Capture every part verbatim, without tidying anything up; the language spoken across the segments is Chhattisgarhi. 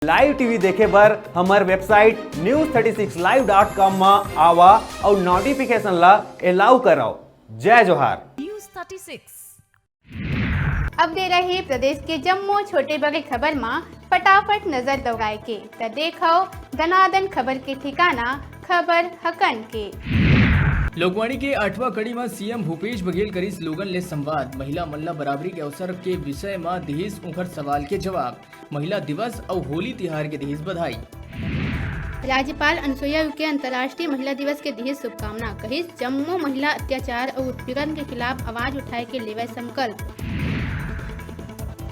Live T V देखे बर हमर website news thirty six live dot com म आवा अउ notification ला allow करव। जय जोहार। News thirty six। अब बेरा हे प्रदेश के जम्मो छोटे बड़े खबर म फटाफट नजर दौड़ाए के, त देखव दनादन खबर के ठिकाना, खबर हकन के। लोकवाणी के आठवां कड़ी म C M भूपेश बघेल करिस लोगन ले संवाद, महिला मन ला बराबरी के अवसर के विषय म दिहिस उंखर सवाल के जवाब। महिला दिवस अउ होली तिहार के दिहिस बधाई। राज्यपाल अनुसुईया उइके अंतर्राष्ट्रीय महिला दिवस के दिहिस शुभकामना, कहिस जम्मो महिला अत्याचार अउ उत्पीड़न के खिलाफ आवाज उठाए के लेवय संकल्प।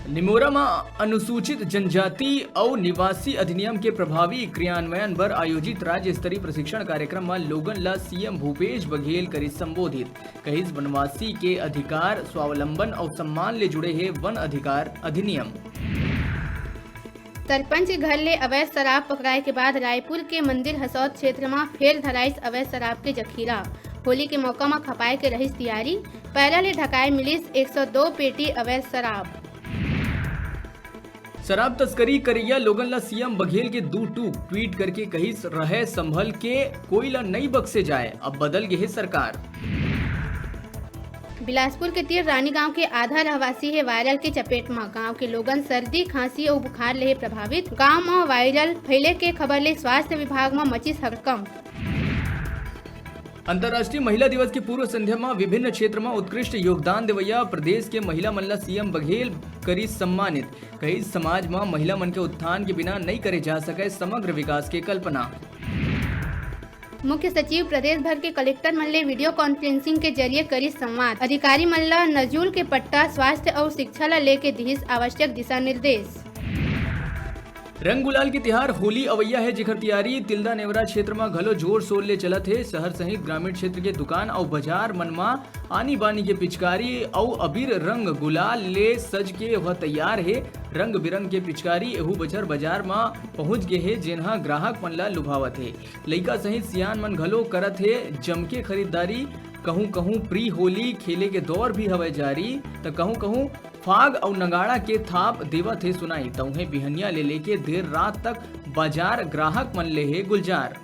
निमोरा म अनुसूचित जनजाति अउ निवासी अधिनियम के प्रभावी क्रियान्वयन बर आयोजित राज्य स्तरीय प्रशिक्षण कार्यक्रम म लोगन ल C M भूपेश बघेल करिस संबोधित, कहिस वनवासी के अधिकार, स्वावलंबन अउ सम्मान ले जुड़े हे वन अधिकार अधिनियम। सरपंच के घर ले अवैध शराब पकड़ाए के बाद रायपुर के मंदिर हसौद क्षेत्र म फेर धराइस अवैध शराब के जखीरा। होली के मौका म खपाए के रहिस तियारी, पैरा ले ढकाए मिलिस एक सौ दो पेटी अवैध शराब। शराब तस्करी करइया लोगन ला C M बघेल के दू टूक, tweet करके कहिस, "रहय संभल के, कोई ला नइ बख्से जाय, अब बदल गे हे सरकार।" बिलासपुर के तीर रानी गांव के आधा रहवासी हे वायरल के चपेट म। गांव के लोगन सर्दी, खांसी अउ बुखार ले हे प्रभावित। गांव म वायरल फैले के खबर ले स्वास्थ्य विभाग म मचिस हड़कंप। अंतर्राष्ट्रीय महिला दिवस के पूर्व संध्या म विभिन्न क्षेत्र म उत्कृष्ट योगदान देवइया प्रदेश के महिला मन ला C M बघेल करिस सम्मानित। कहिस, समाज म महिला मन के उत्थान के बिना नइ करे जा सकय समग्र विकास के कल्पना। मुख्य सचिव प्रदेश भर के कलेक्टर मन ले video conferencing के जरिए करिस संवाद। अधिकारी मन ल नजूल के पट्टा, स्वास्थ्य अउ शिक्षा ल लेके दिहिस आवश्यक दिशा निर्देश। रंग गुलाल के तिहार होली अवइया हे, जेकर तियारी तिल्दा नेवरा क्षेत्र म घलो जोर शोर ले चलत हे। शहर सहित ग्रामीण क्षेत्र के दुकान अउ बाजार मन म आनी बानी के पिचकारी अउ अबीर रंग गुलाल ले सज के ओह तैयार हे। रंग बिरंग के पिचकारी एहू बछर बाजार म पहुंच गे हे, जेन ह ग्राहक मन ल लुभावत हे। लइका सहित सियान मन घलो करत हे जमके खरीदारी। कहूं कहूं pre होली खेले के दौर भी हवय जारी, त कहूं कहूं फाग अउ नगाड़ा के थाप देवत हे सुनाई। तउहे बिहनिया ले लेके देर रात तक बाजार ग्राहक मन ले हे गुलजार।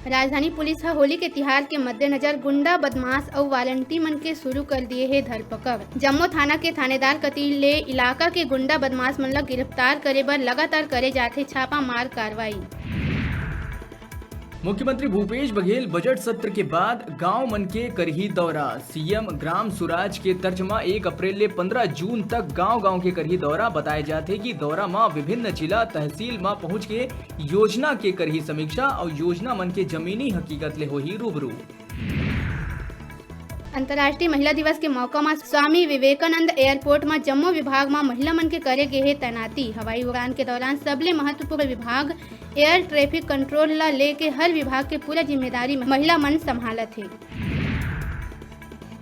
राजधानी पुलिस ह होली के तिहार के मद्देनजर गुंडा, बदमाश अउ वारंटी मन के शुरू कर दिए हे धरपकड़। जम्मो थाना के थानेदार कति ले इलाका के गुंडा, बदमाश मन ल गिरफ्तार करे बर लगातार करे जाथे छापामार कार्रवाई। मुख्यमंत्री भूपेश बघेल बजट सत्र के बाद गांव मन के करही दौरा। C M ग्राम सुराज के तर्ज म एक अप्रैल ले पंद्रह जून तक गांव-गांव के करही दौरा। बताए जाथे कि दौरा म विभिन्न जिला, तहसील म पहुंच के योजना के करही समीक्षा अउ योजना मन के जमीनी हकीकत ले होही रूबरू। अंतर्राष्ट्रीय महिला दिवस के मौका म स्वामी विवेकानंद एयरपोर्ट म जम्मो विभाग म महिला मन के करे गे हे तैनाती। हवाई उड़ान के दौरान सबले महत्वपूर्ण विभाग एयर ट्रैफिक कंट्रोल ल लेके हर विभाग के पूरा जिम्मेदारी महिला मन संभालत हे।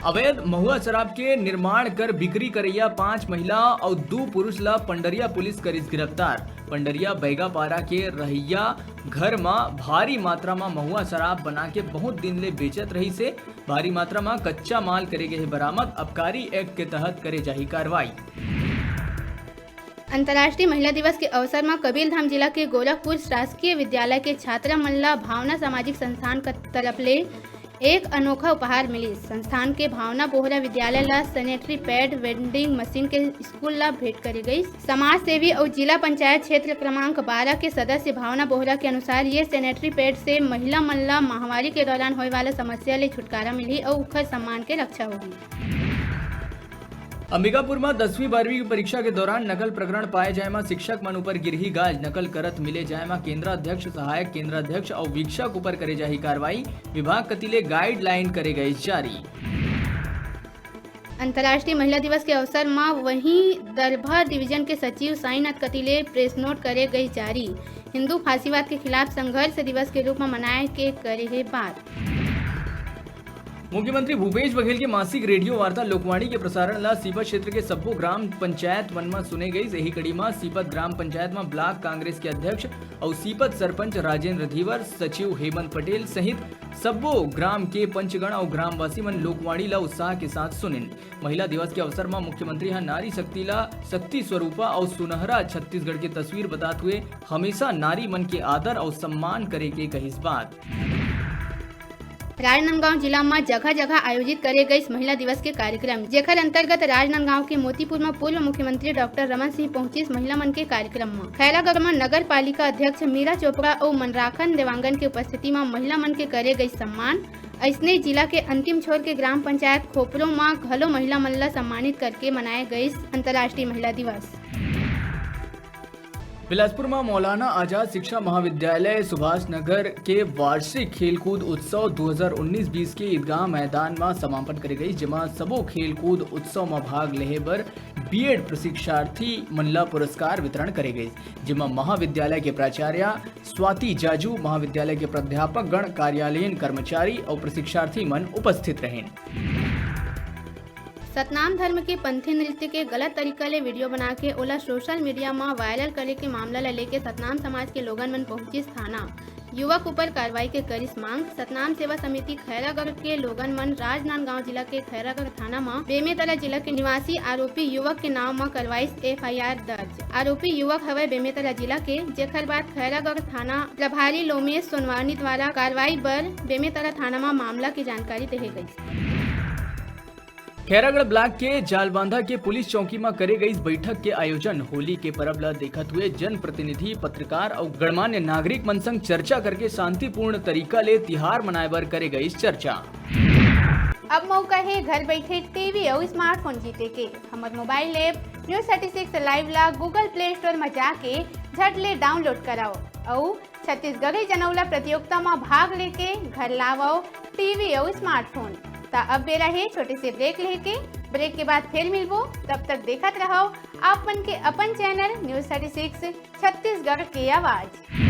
अवैध महुआ शराब के निर्माण कर बिक्री करइया पांच महिला अउ दू पुरुष ल पंडरिया पुलिस करिस गिरफ्तार। पंडरिया बैगापारा के रहइया घर म भारी मात्रा म महुआ शराब बना के बहुत दिन ले बेचत रहिस हे। भारी मात्रा म कच्चा माल करे गे हे बरामद। आबकारी एक्ट के तहत करे जाही कार्रवाई। अंतर्राष्ट्रीय महिला दिवस के अवसर म कबीरधाम जिला के गोरखपुर शासकीय विद्यालय के छात्रा मन ल भावना सामाजिक संस्थान कर तरफ ले एक अनोखा उपहार मिलिस। संस्थान के भावना बोहरा विद्यालय ल sanitary pad vending machine के स्कूल ल भेंट करे गइस। समाज सेवी अउ जिला पंचायत क्षेत्र क्रमांक बारह के सदस्य भावना बोहरा के अनुसार, ये sanitary pad से महिला मन ल माहवारी के दौरान होए वाला समस्या ले छुटकारा मिलही अउ उखर सम्मान के रक्षा होही। अंबिकापुर म दसवीं बारहवीं की परीक्षा के दौरान नकल प्रकरण पाए जाए म शिक्षक मन ऊपर गिरही गाज। नकल करत मिले जाए म केंद्राध्यक्ष, सहायक केंद्राध्यक्ष अउ वीक्षक ऊपर करे जाही कार्रवाई। विभाग कति ले guideline करे गए जारी। अंतर्राष्ट्रीय महिला दिवस के अवसर म वहीं दरभा डिवीजन के सचिव साईनाथ कति ले press note करे गई जारी। हिंदू फांसीवाद के खिलाफ संघर्ष दिवस के रूप म मनाए के करे हे बात। मुख्यमंत्री भूपेश बघेल के मासिक रेडियो वार्ता लोकवाणी के प्रसारण ला सीपत क्षेत्र के सब्बो ग्राम पंचायत मन म सुने गईस। एही कड़ी म सीपत ग्राम पंचायत म ब्लॉक कांग्रेस के अध्यक्ष अउ सीपत सरपंच राजेंद्र धीवर, सचिव हेमंत पटेल सहित सब्बो ग्राम के पंचगण अउ ग्रामवासी मन लोकवाणी ला उत्साह के साथ सुनिन। महिला दिवस के अवसर म मुख्यमंत्री ह नारी शक्ति ला शक्ति स्वरूपा अउ सुनहरा छत्तीसगढ़ के तस्वीर बतात हुए हमेशा नारी मन के आदर अउ सम्मान करे के कहिस बात। राजनांदगांव जिला म जगह-जगह आयोजित करे गइस महिला दिवस के कार्यक्रम, जेखर अंतर्गत राजनांदगांव के मोतीपुर म पूर्व मुख्यमंत्री डॉक्टर रमन सिंह पहुंचिस महिला मन के कार्यक्रम म। खैरागढ़ म नगर पालिका अध्यक्ष मीरा चोपड़ा अउ मनराखन देवांगन के उपस्थिति म महिला मन के करे गइस सम्मान। अइसने जिला के अंतिम छोर के ग्राम पंचायत खोपरो म घलो महिला मन ल सम्मानित करके मनाए गइस अंतर्राष्ट्रीय महिला दिवस। बिलासपुर म मौलाना आजाद शिक्षा महाविद्यालय सुभाष नगर के वार्षिक खेलकूद उत्सव दू हज़ार उन्नीस बीस के ईदगाह मैदान म समापन करे गइस, जेमा सबो खेलकूद उत्सव म भाग लेहे बर बीएड प्रशिक्षार्थी मन ल पुरस्कार वितरण करे गइस, जेमा महाविद्यालय के प्राचार्य स्वाति जाजू, महाविद्यालय के प्राध्यापक गण, कार्यालयीन कर्मचारी अउ प्रशिक्षार्थी मन उपस्थित रहिन। सतनाम धर्म के पंथी नृत्य के गलत तरीका ले वीडियो बना के ओला सोशल मीडिया म वायरल करे के मामला ल लेके सतनाम समाज के लोगन मन पहुंचिस थाना। युवक ऊपर कार्रवाई के करिस मांग। सतनाम सेवा समिति खैरागढ़ के लोगन मन राजनांदगांव जिला के खैरागढ़ थाना म बेमेतरा जिला के निवासी आरोपी युवक के नाम म करवाइस एफआईआर दर्ज। आरोपी युवक हवय बेमेतरा जिला के, जेखर बाद खैरागढ़ थाना प्रभारी लोमेश सोनवानी द्वारा कार्रवाई बर बेमेतरा थाना म मामला के जानकारी देहे गइस। खैरागढ़ ब्लॉक के जालबांधा के पुलिस चौकी म करे गइस बैठक के आयोजन। होली के परब ल देखत हुए जनप्रतिनिधि, पत्रकार अउ गणमान्य नागरिक मन संग चर्चा करके शांतिपूर्ण तरीका ले तिहार मनाए बर करे गइस चर्चा। अब मौका हे घर बैठे टीवी अउ स्मार्टफोन जीते के। हमर mobile app news thirty six live ला Google Play Store म जाके झट ले डाउनलोड कराओ अउ छत्तीसगढ़ी जनौला प्रतियोगिता म भाग लेके घर लावव टीवी अउ स्मार्टफोन। त अब बेरा हे छोटे से ब्रेक लेके। ब्रेक के बाद फिर मिलबो, तब तक देखत रहव आप मन के अपन channel news thirty six Chhattisgarh के आवाज।